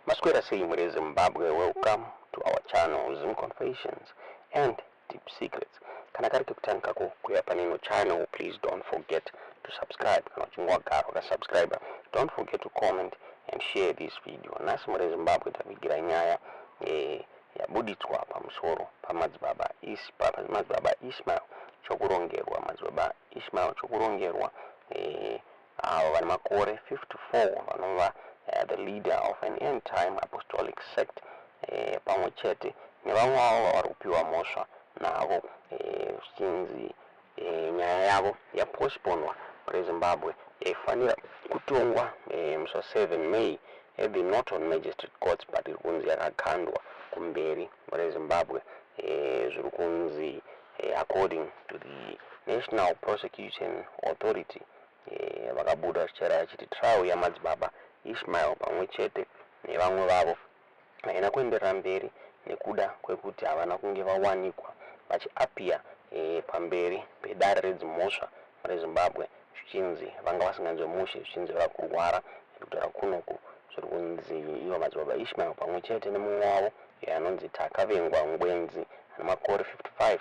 Maswera sei muri Zimbabwe? Welcome to our channel, Zim Confessions and Deep Secrets. Kana kari kekutanga kako kuya paneno channel, please don't forget to subscribe. Kana uchinge wagara wakasubscribe, don't forget to comment and share this video. Nhasi muri Zimbabwe tavigira nyaya yabuditswa pamusoro pamadzibaba Ishmael Chokurongerwa. Madzibaba Ishmael Chokurongerwa, avo vane makore 54, vanova the leader of an end time apostolic sect, pamwe chete nevamwe vavo vavari kupiwa mhosva navo, zvichinzi nyaya yavo yapostponwa reZimbabwe. Yaifanira kutongwa musi wa7 May at the Norton Magistrate Courts, but iri kunzi yakakandwa kumberi reZimbabwe. Zviri kunzi, according to the National Prosecution Authority, vakabuda vachichera vachiti trial yamadzibaba Ishmael pamwe chete nevamwe vavo haina kuenderera mberi nekuda kwekuti havana kunge vawanikwa vachiappear pamberi pedare redzimhosva reZimbabwe, zvichinzi vanga vasinganzwe mushe, zvichinzi vava kurwara. Nekutaura kunoku, zviri kunzi ivo madzibaba Ishmael pamwe chete nemumwe wavo anonzi Takavengwa Ngwenzi, ane makore 55,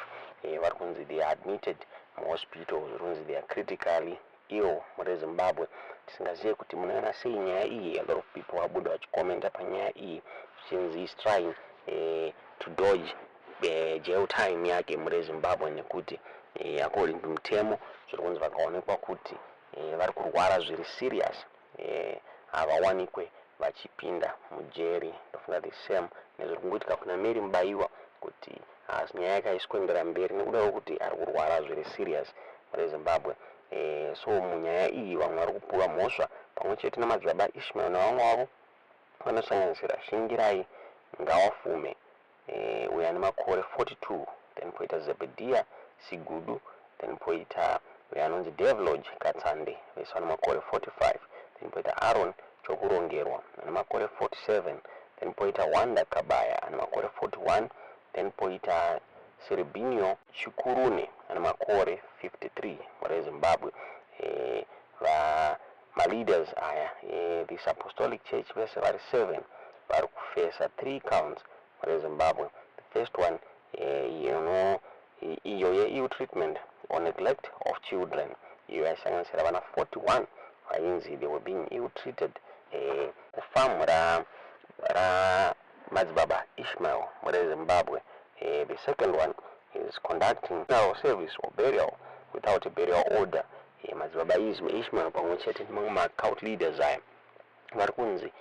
vari kunzi they are admitted muhospital. Zviri kunzi they are critically ill mureZimbabwe. Tisingazive kuti munoona sei nyaya iyi. A lot of people vabuda vachikomenta panyaya iyi, zvichinzi is trying to dodge jail time yake mureZimbabwe, nekuti according to mutemo, zviri kunzi vakaonekwa kuti vari kurwara zviri serious, havawanikwe vachipinda mujeri. Ndofunga the same nezviri kungoitika kuna Mary Mubayiwa, kuti nyaya yake haisi kuendera mberi nekuda kwekuti ari kurwara zviri serious mureZimbabwe. So munyaya iyi, vamwe vari kupiwa mhosva pamwe chete namadzibaba Ishmael nevamwe vavo vanosanganisira Shingirai Ngawafume, uyo ane makore 42, then poita Zebedia Sigudu, then poita uyo anonzi Devlodge Katsande, vese vane makore 45, then poita Aaron Chokurongerwa ane makore 47, then poita Wanda Kabaya ane makore 41, then poita Seribinio Chikurune ane makore 53 mureZimbabwe. Va maleaders aya this apostolic church vese vari 7 vari kufesa 3 counts mureZimbabwe. The first one, iyo yeill treatment or neglect of children, iyo yaisanganisira vana 41 vainzi they were being ill treated kufamu ra madzibaba Ishmael mureZimbabwe. The second one is conducting funeral service or burial without a burial order. Madzibaba Ishmael pamwe chete nemamwe macult leaders aya vari kunzi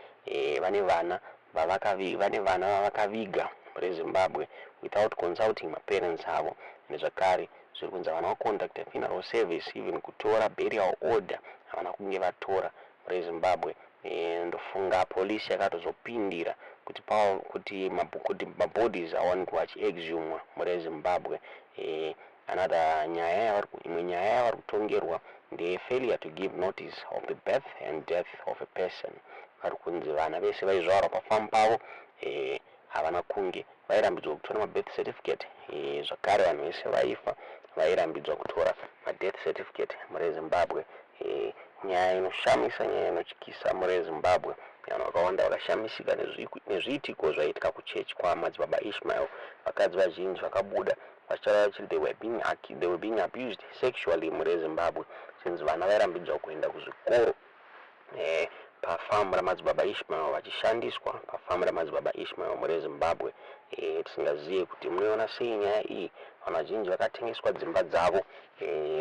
vane vana vavakaviga mureZimbabwe without consulting maparents avo. Nezvakare, zviri kunzi havana kuconducta funeral service, even kutora burial order havana kunge vatora mureZimbabwe. Ndofunga polisi yakatozopindira kuti mabodies awanikwa achiexhumwa mureZimbabwe. Another nyaya yavari, imwe nyaya yavari kutongerwa ndeyefailure to give notice of the birth and death of a person. Vari kunzi vana vese vaizvarwa pafamu pavo, havana kunge, vairambidzwa kutora mabirth certificate. Zvakare vanhu vese vaifa vairambidzwa kutora madeath certificate mureZimbabwe. Nyaya inoshamisa, nyaya inotyisa mureZimbabwe. Vanhu vakawanda vakashamisika nezviitiko zvaiitika kuchechi kwamadzibaba Ishmael. Vakadzi vazhinji vakabuda vachitaura vachiti they were being abused sexually mureZimbabwe, since vana vairambidzwa kuenda kuzvikoro pafamu ramadzibaba Ishmael, vachishandiswa pafamu ramadzibaba Ishmael mureZimbabwe. Tisingazive kuti munoiona sei nyaya iyi. Vanhu vazhinji vakatengeswa dzimba dzavo,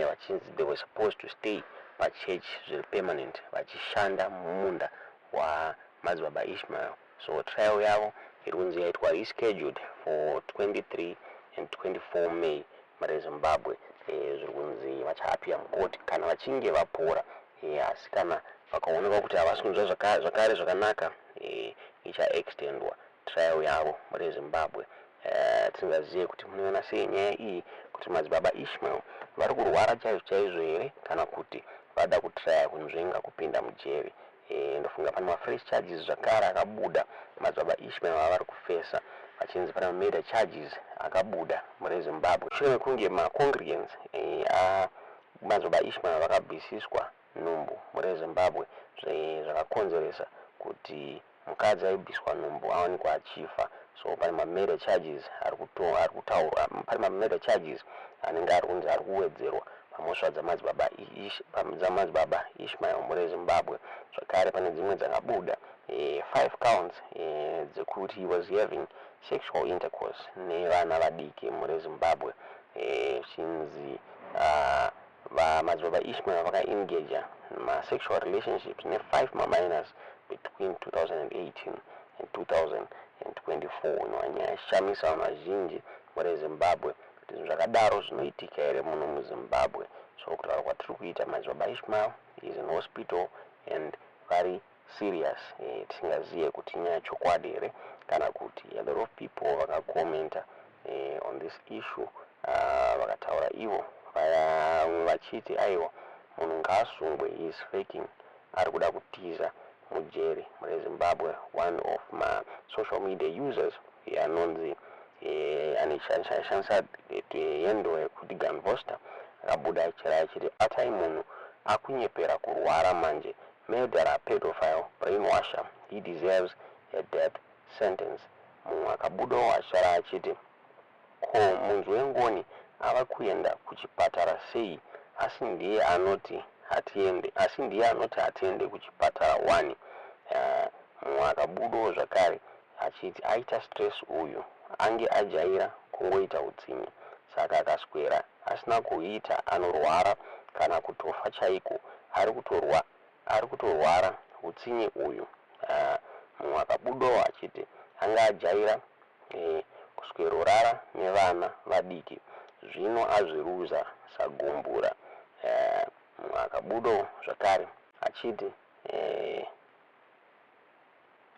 vachinzi they were supposed to stay pachurch zviri permanent, vachishanda mumunda wamadzibaba Ishmael. So trial yavo iri kunzi yaitwa rescheduled for 23 and 24 May mureZimbabwe. Zviri kunzi vachaappear mukoti kana vachinge vapora, asi kana vakaonekwa kuti havasi kunzwa zvakare zvakanaka, ichaextendwa trial yavo mureZimbabwe. Tisingazive kuti munoona sei nyaya iyi, kuti madzibaba Ishmael vari kurwara chaizvo chaizvo here, kana kuti vada kutraya kunzvenga kupinda mujeri. Ndofunga pane mafresh charges zvakare akabuda madzibaba Ishmael avari kufesa, vachinzi pane mamurder charges akabuda mureZimbabwe shure mekunge macongregants amadzibaba Ishmael vakabvisiswa nhumbu mureZimbabwe, zvakakonzeresa kuti Mukadzi aibviswa nhumbu awanikwa achifa. So pane mamurder charges ari kutaurwa, pane mamurder charges anenge ari kunzi ari kuwedzerwa pamhosva dzamadzibaba dzamadzibaba Ishmael mure Zimbabwe. Zvakare pane dzimwe dzakabuda 5 counts dzekuti he was having sexual intercourse nevana vadiki mure Zimbabwe, zvichinzi vamadzibaba Ishmael vakaengager masexual relationships ne5 maminors between 2018 and 2024. Inova nyaya yashamisa vanhu vazhinji mure Zimbabwe kuti zvinhu zvakadaro zvinoitika here muno muZimbabwe. So kutaura kwatiri kuita, madzibaba Ishmael is in hospital and very serious. Tisingazive kuti nyaya chokwadi here kana kuti. A lot of people vakakomenta on this issue, vakataura ivo vamwe vachiti aiwa, munhu ngaasungwe, he is faking, ari kuda kutiza mujeri mureZimbabwe. One of masocial media users anonzi anoshandisa handle yekuti Ganvoster akabuda achira achiti atai munhu akunyepera kurwara manje, murderer, pedophile, brainwasher, he deserves a death sentence. Mumwe akabudawo achara achiti ko munzwi wengoni ava kuenda kuchipatara sei, asi ndiye anoti hatiende, asi ndiye anoti hatiende kuchipatara 1. Mumwe akabudawo zvakare achiti aita stress uyu, ange ajaira kungoita utsinye, saka akaswera asina kuita anorwara kana kutofa chaiko, ari kutorwara utsinye uyu. Mumwe akabudawo achiti anga ajaira kuswerorara nevana vadiki, zvino azviruza sagumbura. Mumwe akabudawo zvakare achiti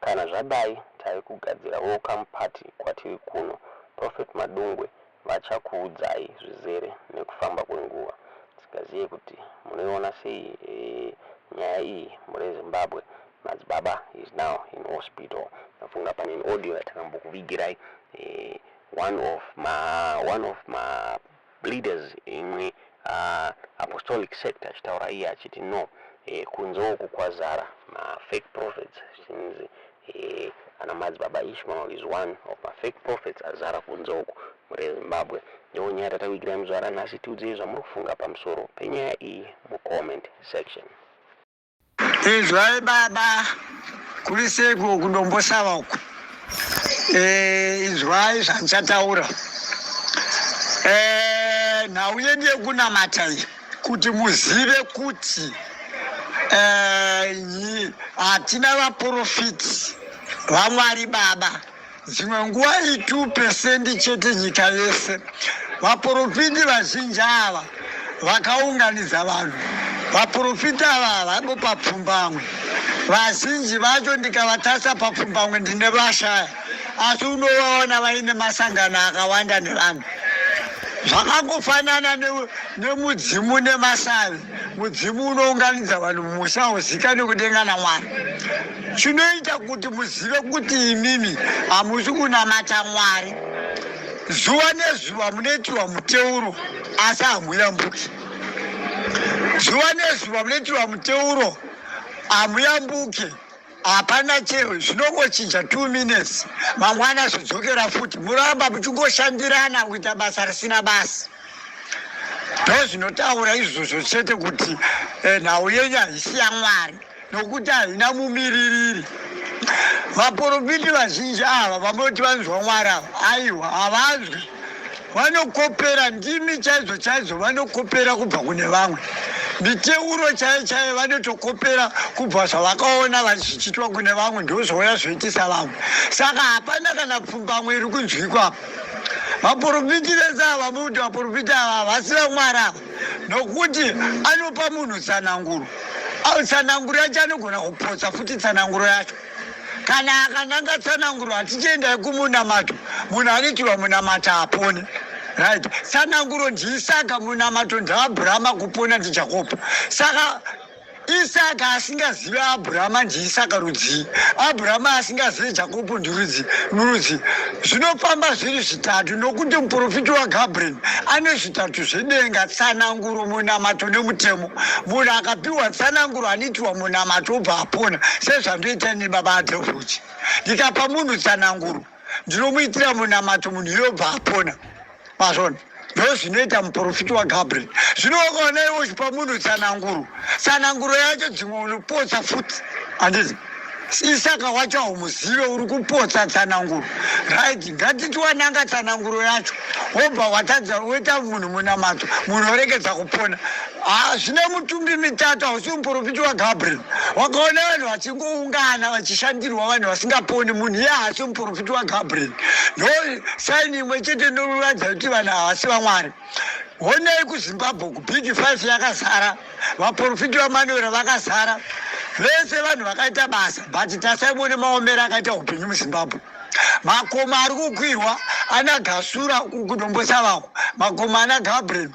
kana zvadai tave kugadzira welcome party kwatiri kuno. Prophet Madungwe vachakuudzai zvizere nekufamba kwenguva. Tisingazive kuti munoiona sei nyaya iyi mure Zimbabwe. Madzibaba is now in hospital. Nafunga pane audio yatakambokuvigirai, one of ma leaders imwe apostolic sect achitaura iye achiti no, kunze uku kwazara mafake prophets, zvichinzi ana madzibaba Ishmael is one of mafake prophets azara kunze uku mure Zimbabwe. Ndiwo nyaya tatakuigirai muzuva ranhasi. Tiudzei zvamuri kufunga pamusoro penyaya iyi mucomment section. Izwai baba, kuri seiko kuDombosava uku? Izwai zvandichataura. Nhau yedu yekunamata iyi, kuti muzive kuti hatina vaprofiti vaMwari baba. Dzimwe nguva i2% chete nyika yese. Vaprofiti vazhinji ava vakaunganidza vanhu, vaprofiti ava havabo papfumbamwe. Vazhinji vacho ndikavatasa papfumbamwe ndine vashaya, asi unovaona vaine masangano akawanda nevanhu. Zvakangofanana nemudzimu nemasavi. Mudzimu unounganidza vanhu mumusha hauzikanwi kudenga naMwari. Chinoita kuti muzive kuti imimi hamusi kunamata Mwari, zuva nezuva munoitirwa muteuro asi hamuyambuki. Zuva nezuva munoitirwa muteuro, hamuyambuki. Hapana chero zvinongochinja 2 minutes, mangwana zvodzokera futi, muramba muchingoshandirana kuita basa risina basa. Ndo zvinotaura izvozvo chete kuti nhau yenyu haisi yaMwari nokuti haina mumiririri. Vaprofiti vazhinji ava vamunoti vanzwa Mwari ava, aiwa, havanzwi. Vanokopera ndimi chaidzo chaidzo, vanokopera kubva kune vamwe. Miteuro chaiyo chaiyo vanotokopera kubva zvavakaona zvichiitwa kune vamwe, ndozvouya zvoitisa vamwe. Saka hapana kana pfumbamwe iri kunzwikwa apa. Vaprofiti vese ava muti vaprofiti ava havasi vaMwari ava, nokuti anopa munhu tsananguro, tsananguro yacho anogona kupotsa futi tsananguro yacho. Kana akananga tsananguro, hatichiendai kumunamato, munhu anoitirwa munamato apone, right? Tsananguro ndiIsaka, munamato ndiAbhurama, kupona ndiJakobho. Saka Isaka asingazivi Abrahama ndiIsaka rudzii? Abrahama asingazivi Jakobho ndirudzi rudzi? Zvinofamba zviri zvitatu nokuti muprofiti waGabriel ane zvitatu zvedenga, tsananguro, munamato nemutemo. Munhu akapiwa tsananguro anoitirwa munamato obva apona, sezvandoita ini baba Adolfuchi. Ndikapa munhu tsananguro ndinomuitira munamato munhu iye obva apona. Mazvona? Ndozvinoita muprofiti waGabriel. Zvino wakaona iwe uchipa munhu tsananguro, tsananguro yacho dzimwe unopotsa futi, handiti? Isaka wacho haumuzive, uri kupotsa tsananguro. Right, ngatiti wananga tsananguro yacho, wobva watadza woita munhu munamato, munhu oregedza kupona. Ah, zvine mutumbi mitatu, hausi muprofiti waGabriel. Wakaona vanhu vachingoungana vachishandirwa vanhu vasingaponi, munhu iye haasi muprofiti waGabriel. Ndo saini imwe chete inoratidza kuti vanhu havasi vaMwari. Honai kuZimbabwe kubig five yakazara, vaprofiti vaManuel vakazara, vese vanhu vakaita basa, but tasaimuone maomero akaita upenyu muZimbabwe. Makomo ari kukwirwa ana Gasura kuDombosavako, makomo ana Gabriel,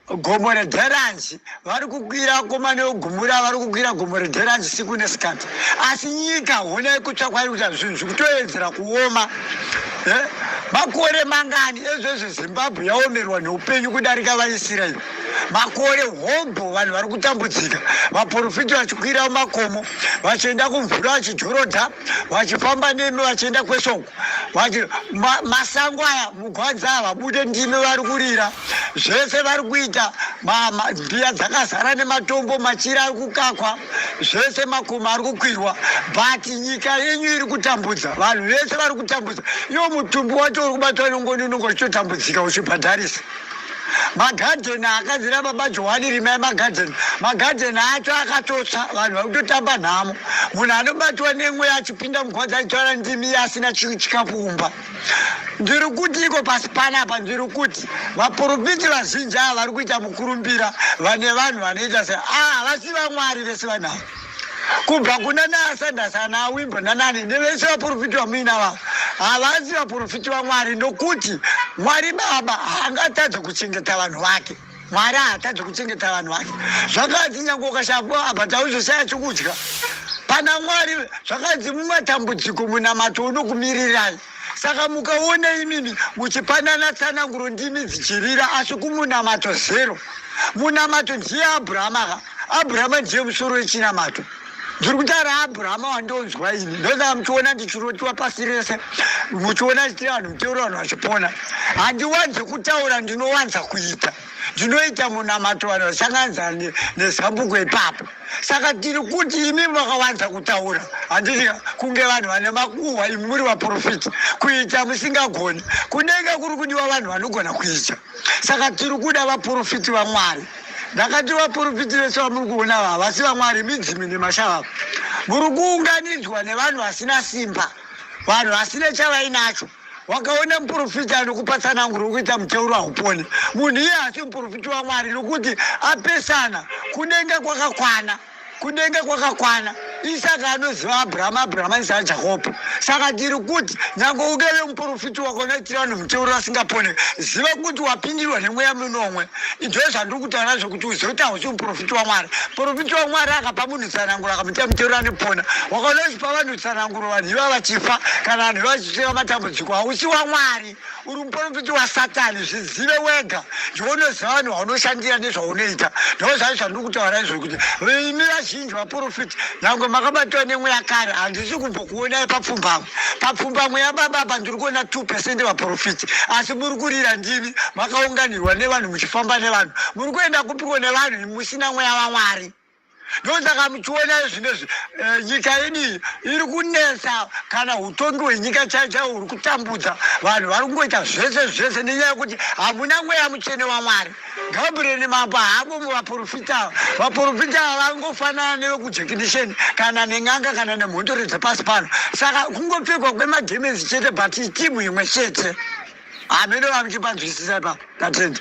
gomo reDheranji vari kukwira koma neugumura vari kukwira gomo reDheranji siku nesikati, asi nyika honai kutsva kwairi kuita zvinhu zvikutoedzera kuoma. Eh, makore mangani ezvezve Zimbabwe yaomerwa neupenyu kudarika vaIsraeri. Makore hobho vanhu vari kutambudzika, vaprofiti vachikwira makomo vachienda kumvura vachijorodha vachifamba nemi vachienda kwesoko vachi masango aya mugwanza ava bude ndimi vari kurira zvese vari kuita mbiya dzakazara nematombo machira ari kukakwa zvese makomo ari kukwirwa but nyika yenyu iri kutambudza vanhu vese vari kutambudza iwo mutumbi wacho uri kubatwa nengoni unenge uchitotambudzika uchibhadharisa magadheni akazira baba Johani rimai magadheni magadheni acho akatotsva vanhu vari kutotamba nhamo munhu anobatwa nemweya achipinda mugwadza achitaura ndimi iye asina chikafu kumba ndiri kuti iko pasi panapa ndiri kuti vaprofiti vazhinji ava vari kuita mukurumbira vane vanhu vanoita se ah vasi vamwari vese vanhu ava kubva kuna naasandasi ana awimbo nanani nevese vaprofiti vamuina vavo havasi vaprofiti vamwari nokuti Mwari baba haangatadze kuchengeta vanhu vake. Mwari haatadze kuchengeta vanhu vake. Zvakanzi nyange ukashaya apa tauzoshaya chokudya pana Mwari, zvakanzi mumatambudziko munamato unokumirirai. Saka mukaona imimi muchipanana tsananguro ndimi dzichirira, asi kumunamato zero. Munamato ndiye Abrahama ka. Abrahama ndiye musoro wechinamato. Ndiri kutaura Abrahama wandonzwa ini. Ndosaka muchiona ndichirotiwa pasi rese, muchiona ndichitira vanhu muteuro vanhu vachipona. Handiwanze kutaura, ndinowanza kuita. Ndinoita munamato vanhu vachisanganidza nezambuko ipapo. Saka tiri kuti imi makawanza kutaura, handiti kunge vanhu vane makuhwa, imi muri vaprofiti, kuita musingagoni. Kunenge kuri kudiwa vanhu vanogona kuita. Saka tiri kuda vaprofiti vaMwari. Ndakati vaprofiti vese vamuri kuona ava havasi vaMwari, midzimi nemashava. Muri kuunganidzwa nevanhu vasina simba, vanhu vasina chavainacho. Wakaona muprofita anokupa tsananguro wekuita muteuro haupone. Munhu iye haasi muprofiti waMwari nokuti apesana kudenga kwakakwana. Kudenga kwakakwana. Isaka anoziva Abrahama, Abrahama anoziva Jakobho. Saka tiri kuti nyange ungave muprofiti wakaona vanhu muteuro vasingapone, ziva kuti wapindirwa nemweya minomwe. Ndo zvandiri kutaura nazvo kuti uzive kuti hausi muprofiti waMwari. Muprofiti waMwari akapa munhu tsananguro akamuita muteuro anopona. Wakaona uchipa vanhu tsananguro vanhu iva vachifa kana vanhu iva vachisvika matambudziko, hausi waMwari. Uri muprofiti waSatani, zvizive wega. Ndiwe unoziva vanhu vaunoshandira nezvaunoita. Ndo zvacho zvandiri kutaura izvo kuti imi vazhinji vaprofiti nyange makabatwa nemweya kare, handisi kumbokuonai papfumbamwe. Papfumbamwe yababa apa ndiri kuona 2 percent vaprofiti, asi muri kurira ndimi makaunganirwa nevanhu muchifamba nevanhu. Muri kuenda kupiko nevanhu musina mweya waMwari? Ndosaka muchiona zvinezvi eh, nyika yedu iyi iri kunetsa, kana utongi hwenyika chaiwo chaiwo huri kutambudza vanhu, vari kungoita zvese zvese nenyaya yekuti hamuna mweya mutsvene waMwari. Gabriel Mambo haamo muvaprofita ava. Vaprofita ava vangofanana nevekujekinisheni kana nen'anga kana nemhondoro dzepasi pano. Saka kungopfekwa kwemagemenzi chete, but itimu imwe chete. Hameno vamuchipanzwisisa ipapo. Ndatenda.